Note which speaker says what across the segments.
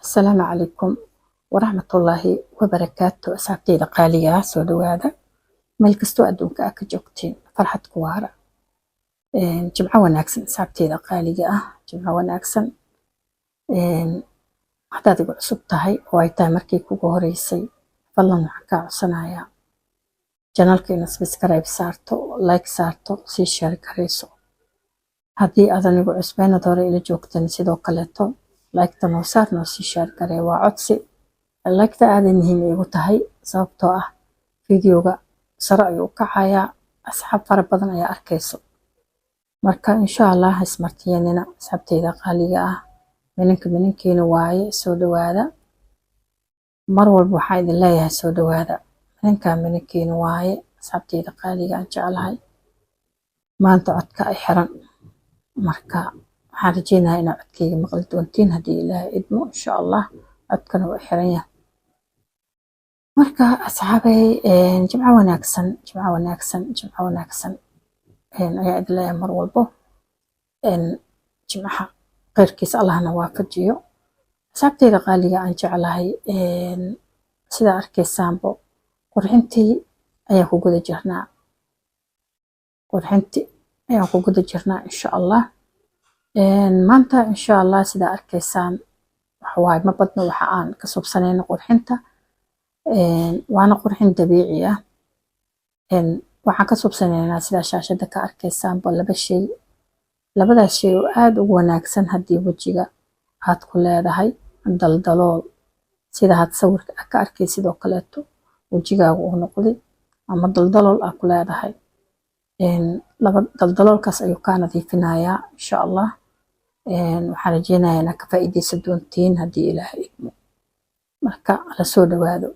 Speaker 1: Asalaamu calaykum waraxmatullaahi wabarakaatu. Asxaabteyda qaaliga ah, soo dhawaada meel kastoo adduunka ah ka joogtiin. Farxad ku waara. Jimco wanaagsan, asxaabteyda qaaliga ah, jimco wanaagsan. Haddaad igu cusub tahay oo ay tahay markii kugu horeysay, fadlan waxaan kaa codsanayaa channelka inaad subscribe saarto, like saarto, sii share garayso. Haddii aadan igu cusbeenad hore ila joogtan, sidoo kaleeto like-ta noo saar, noo sii share garee. Waa codsi. Like-ta aaday muhiim iigu tahay, sababtoo ah videoga sare ayuu u kacayaa, asxaab fara badan ayaa arkayso. Marka insha Allah ismartiyanina, asxaabteyda qaaliga ah. Mininka mininkiina waaye, soo dhawaada. Mar walba waxaan idin leeyahay soo dhawaada, mininka mininkiina waaye. Asxaabteyda qaaliga aan jeclahay, maanta codka ay xiran, marka waxaan rajeynayaa inaad codkayga maqli doontiin haddii Ilaahay idmo, insha Allah. Codkana waa xiran yahay. Marka asxaabay, jimco wanaagsan, jimco wanaagsan, jimco wanaagsan ayaa idin leeyahay mar walbo. Jimcaha khayrkiisa Allahna waafajiyo. Asxaabteyda qaaliga aan jeclahay, sidaa arkaysaanbo qurxintii ayaan ku guda jirnaa, qurxintii ayaan ku guda jirnaa, insha Allah. Maanta insha Allah, sidaa arkaysaan, waxawaaye ma badno waxa aan ka subsanayno qurxinta, waana qurxin dabiici ah. Waxaan ka subsanaynaa, sidaa shaashada ka arkaysaanba, laba shay. Labadaas shay oo aada ugu wanaagsan haddii wejiga aad ku leedahay daldalool, sida had sawirka ka arkay sidoo kaleeto wejigaagu uu noqday ama daldalool aa ku leedahay, laba daldaloolkaas ayuu kaa nadiifinayaa, insha Allah. Waxaan rajeynayaa inaad ka faa'iideysan doontiin haddii Ilaahay idmo. Marka la soo dhawaado.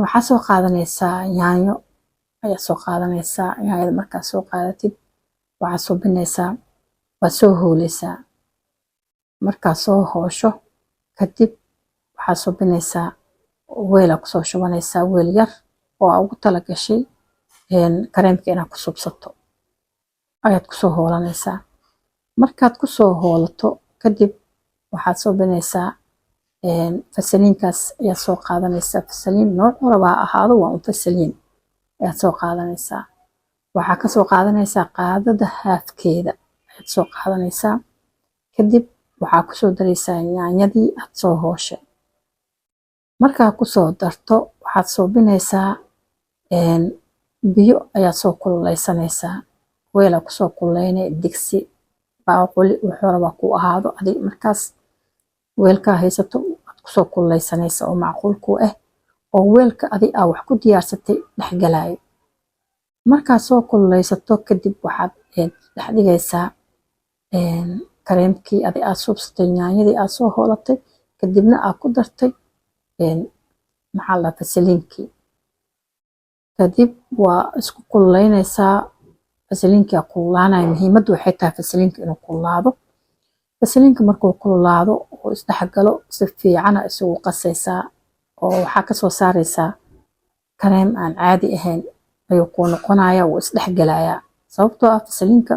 Speaker 1: Waxaa soo qaadanaysaa yaanyo ayaa soo qaadanaysaa. Yaanyada markaa soo qaadatid, waxaa suubinaysaa, waa soo hooleysaa. Markaa soo hoosho kadib, waxaa suubinaysaa weelaa kusoo shubanaysaa, weel yar oo aa ugu tala gashay kareemka inaad ku subsato ayaad kusoo hoolanaysaa. Markaad kusoo hoolato kadib, waxaad suubinaysaa fasaliinkaas ayaad soo qaadanaysaa. Fasaliin nooc raba ha ahaado, waa un fasaliin ayaad soo qaadanaysaa. Waxaa kasoo qaadanaysaa qaadada haafkeeda ayaad soo qaadanaysaa. Kadib waxaa kusoo daraysaa yaanyadii aad soo hooshay. Markaa kusoo darto, waxaad suubinaysaa biyo ayaad soo kululeysanaysaa. Weelaa kusoo kululeynay, digsi, baaquli, wuxuu rabaa ku ahaado adig markaas weelkaa haysato aad kusoo kululeysanaysa oo macquul ku ah, oo weelka adig aa wax ku diyaarsatay dhexgalaayo. Markaad soo kululeysato kadib, waxaad dhex dhigaysaa kareemkii adig aad suubsatay, yaanyadii aad soo hoolatay, kadibna aad ku dartay, maxaa la, fasaliinkii. Kadib waa isku kululeynaysaa. Fasaliinkaa kululaanaya. Muhiimaddu waxay tahay fasaliinka inuu kululaado. Fasaliinka markuu kululaado oo isdhexgalo, si fiicana isugu qasaysaa oo waxaa kasoo saaraysaa kareem aan caadi ahayn ayuu kuu noqonayaa. Wuu isdhexgalayaa, sababtoo ah fasaliinka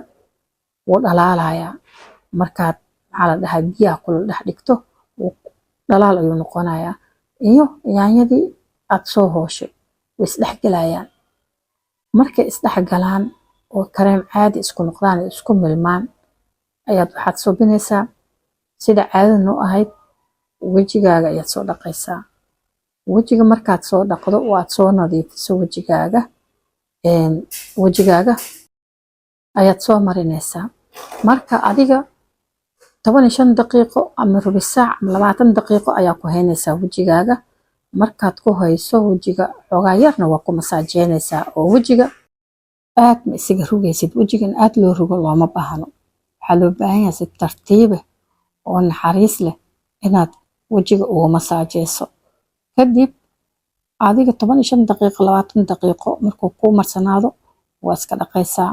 Speaker 1: wuu dhalaalayaa. Markaad, maxaa la dhahaa, biyaha kulul dhex dhigto, dhalaal ayuu noqonayaa, iyo yaanyadii aad soo hooshay way isdhexgalayaan. Markay isdhexgalaan oo kareem caadi isku noqdaan oo isku milmaan, ayaad waxaad suubinaysaa sida caadada noo ahayd, wejigaaga ayaad soo dhaqaysaa. Wejiga markaad soo dhaqdo oo aad soo nadiifiso wejigaaga, wejigaaga ayaad soo marinaysaa. Marka adiga 15 daqiiqo ama rubi saac ama 20 daqiiqo ayaa ku haynaysaa wejigaaga. Markaad ku hayso wejiga, xoogaa yarna waa ku masaajeynaysaa, oo wejiga aad ma isaga rugaysid. Wejigan aad loo rugo looma baahno. Waxaa loo baahan yahay si tartiibe oo naxariis leh inaad wejiga ugu masaajeyso. Kadib adiga 15 daqiiqo, 20 daqiiqo markuu kuu marsanaado, waa iska dhaqaysaa.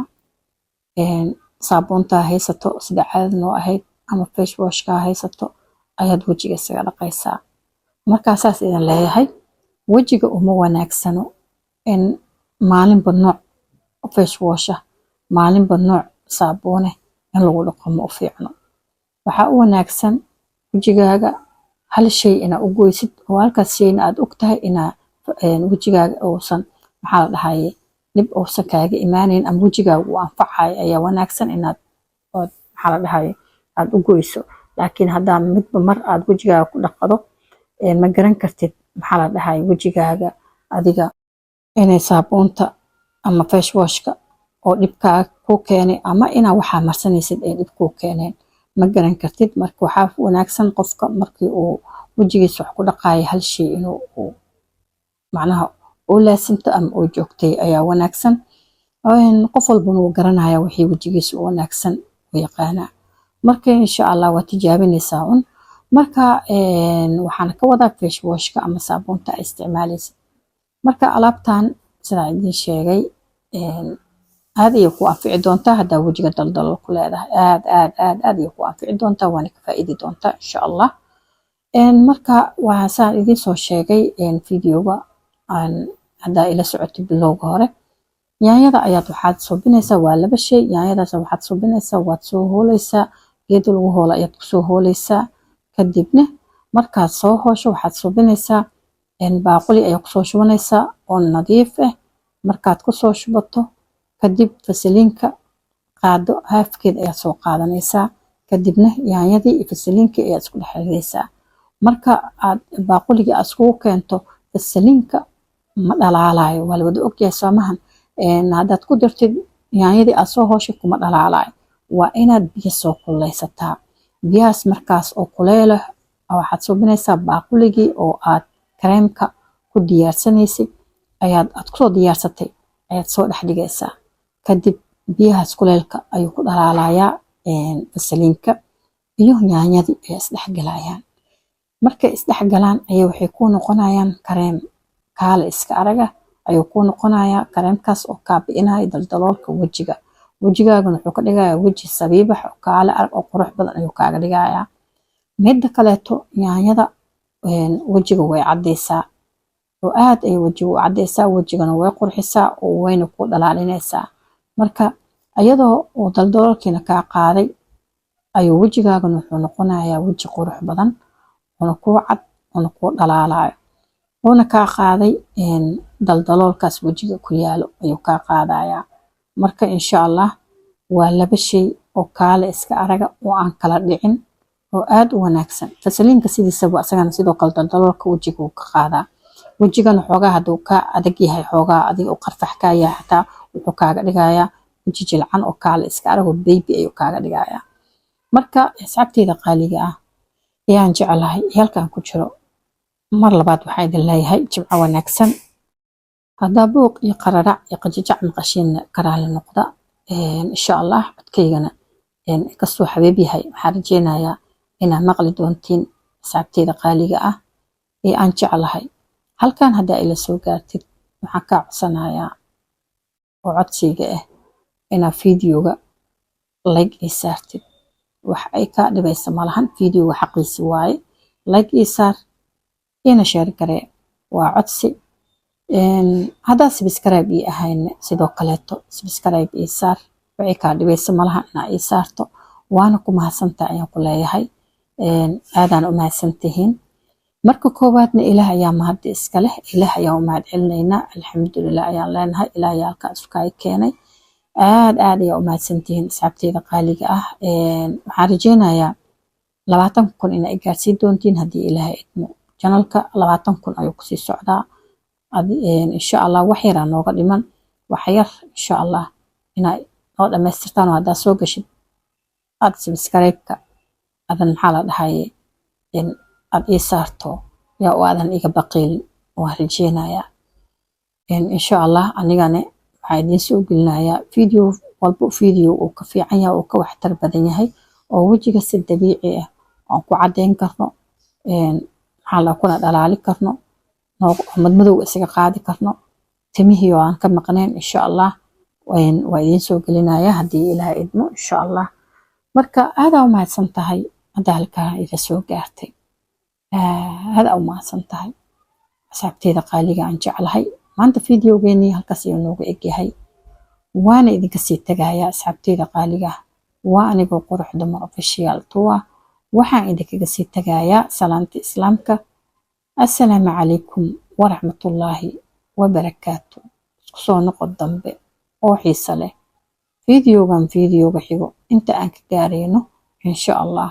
Speaker 1: Saabuuntaa haysato, sida caadada noo ahayd, ama face washkaa haysato ayaad wejiga isaga dhaqaysaa. Markaa saas idin leeyahay, wejiga uma wanaagsano in maalinba nooc face wash ah, maalinba nooc saabuune in lagu dhaqo ma u fiicno. Waxaa u wanaagsan wejigaaga Hal shay inaa u goysid oo halkaas shayna aad og tahay inaa wejigaaga uusan, maxaa la dhahaye, dhib uusan kaaga imaaneyn ama wejigaaga uu anfacayo ayaa wanaagsan inaad ood, maxaa la dhahaye, aad u goyso. Laakiin haddaa midba mar aad wejigaaga ku dhaqdo, ma garan kartid, maxaa la dhahaye, wejigaaga adiga inay saabuunta ama face washka oo dhibkaaga ku keenay ama inaa waxaa marsanaysid ay dhib kuu keeneen, ma garan kartid. Marka waxaa wanaagsan qofka markii uu wejigiisa wax ku dhaqaayo hal shay inuu uu macnaha uu laasimto ama uu joogtay ayaa wanaagsan. Qof walbana wuu garanaya wixii wejigiisa u wanaagsan, u yaqaanaa. Marka insha Allah waa tijaabinaysaa un. Marka waxaan ka wadaa face washka ama saabuunta ay isticmaalaysid. Marka alaabtan sidaan idiin sheegay aad ayay ku anfici doontaa haddaa wejiga daldalool ku leedahay. Aad aad aad aad ayay ku anfici doontaa, waana ka faa'iidi doontaa insha Allah. Marka waa saan idiin soo sheegay videoga aan haddaa ila socotay bilowga hore, yaanyada ayaad waxaad suubinaysaa, waa laba shay. Yaanyadaas waxaad suubinaysaa, waad soo hooleysaa, geeda lagu hoola ayaad kusoo hooleysaa. Kadibna markaad soo hoosho, waxaad suubinaysaa baaquli ayaa kusoo shubanaysaa oo nadiif ah. Markaad kusoo shubato kadib, fasaliinka qaado haafkeed ayaad soo qaadanaysaa. Kadibna yaanyadii iyo fasaliinkii ayaad isku dhex ridaysaa. Marka aad baaquligii aad iskugu keento, fasaliinka ma dhalaalayo, waa la wada ogyahay soomahan? Haddaad ku dartid yaanyadii aad soo hooshay, kuma dhalaalayo. Waa inaad biyo soo kululeysataa. Biyahaas markaas oo kuleyl ah waxaad suubinaysaa baaquligii oo aad kareemka ku diyaarsanaysay ayaad aad kusoo diyaarsatay ayaad soo dhex dhigaysaa. Kadib biyahaas kuleylka ayuu ku dhalaalayaa, fasaliinka iyo yaanyadii ay isdhexgalayaan. Markay isdhexgalaan ayay waxay kuu noqonayaan kareem kaale iska araga ayuu kuu noqonayaa, kareemkaas oo kaa bi'inaya daldaloolka wejiga. Wejigaagana wuxuu ka dhigayaa weji sabiibax oo kaale arag oo qurux badan ayuu kaaga dhigayaa. Midda kaleeto, yaanyada wejiga way caddeysaa oo aad ay wejiga u caddeysaa, wejigana way qurxisaa oo wayna ku dhalaalinaysaa. Marka iyadoo uu daldaloolkiina kaa qaaday ayuu wejigaagana wuxuu noqonayaa weji qurux badan, una kuu cad, una kuu dhalaalayo, wuuna kaa qaaday daldaloolkaas wejiga ku yaalo ayuu kaa qaadayaa. Marka insha Allah waa laba shay oo kaale iska araga oo aan kala dhicin oo aad u wanaagsan. Fasaliinka sidiisaba isagana sidoo kale daldaloolka wejiga wuu ka qaadaa. Wejigana xoogaa hadduu kaa adag yahay, xoogaa adiga u qarfax kaa yahay, xataa wuxuu kaaga dhigayaa weji jilcan oo kaale iska arag oo baby ayuu kaaga dhigayaa. Marka asxaabteyda qaaliga ah ayaan jeclahay halkan ku jiro, mar labaad waxaan idin leeyahay jimco wanaagsan. Haddaa buuq iyo qararac iyo qajajac maqashiinna, karaali noqda insha Allah. Codkaygana inkastuu xabiib yahay, waxaan rajeynayaa inaad maqli doontiin. Asxaabteyda qaaliga ah ee aan jeclahay, halkan haddaa ila soo gaartid, waxaan kaa codsanayaa oo codsiga ah inaad videoga like ii saartid. Wax ay kaa dhibaysa malahan, videoga xaqiisi waaye. Like ii saar, ina share garee, waa codsi. Haddaad subscribe ii ahayna, sidoo kaleeto subscribe ii saar. Waxay kaa dhibaysa malaha inaa ii saarto, waana ku mahadsantahay ayaan ku leeyahay. Aadaan u mahadsantihiin. Marka koowaadna Ilaah ayaa mahadda iska leh, Ilaah ayaan u mahad celinaynaa, alxamdulilah ayaan leenahay. Ilaah ayaa halkaa isu keenay. Aad aad ayaa u mahadsantihiin, asxaabteyda qaaliga ah. Waxaan rajeynayaa 20,000 inaa i gaarsiin doontiin haddii Ilaahay idmo. Channelka 20,000 ayuu kusii socdaa insha Allah. Wax yaraa nooga dhiman, wax yar insha Allah inaa noo dhamaystirtaan oo haddaa soo gashid aad subscribe-ka adan, maxaa la dhahaye, aad ii saarto yaa oo aadan iga baqiilin, waan rajeynayaa insha Allah. Anigane waxaa idiin soo gelinayaa video walbo video uu ka fiican yahay oo ka waxtar badan yahay oo wejiga si dabiici ah aan ku caddeyn karno, maxaa la, kuna dhalaali karno, madmadowga isaga qaadi karno, timihii oo aan ka maqnayn insha Allah waa idiin soo gelinayaa haddii Ilaah idmo insha Allah. Marka aadaa u mahadsan tahay haddaa halkaa ila soo gaartay, aadaa u mahadsan tahay, asxaabteyda qaaliga aan jeclahay. Maanta videogeenii halkaas ayuu noogu egyahay, waana idinka sii tagayaa, asxaabteyda qaaliga. Waa anigoo Qurux Dumar Official Tour. Waxaan idinkaga sii tagayaa salaanta islaamka. Assalaamu calaykum waraxmatullaahi wabarakaatu. Isku soo noqod dambe oo xiiso leh, fiidiyogan fiidiyoga xigo inta aan ka gaarayno, insha Allah.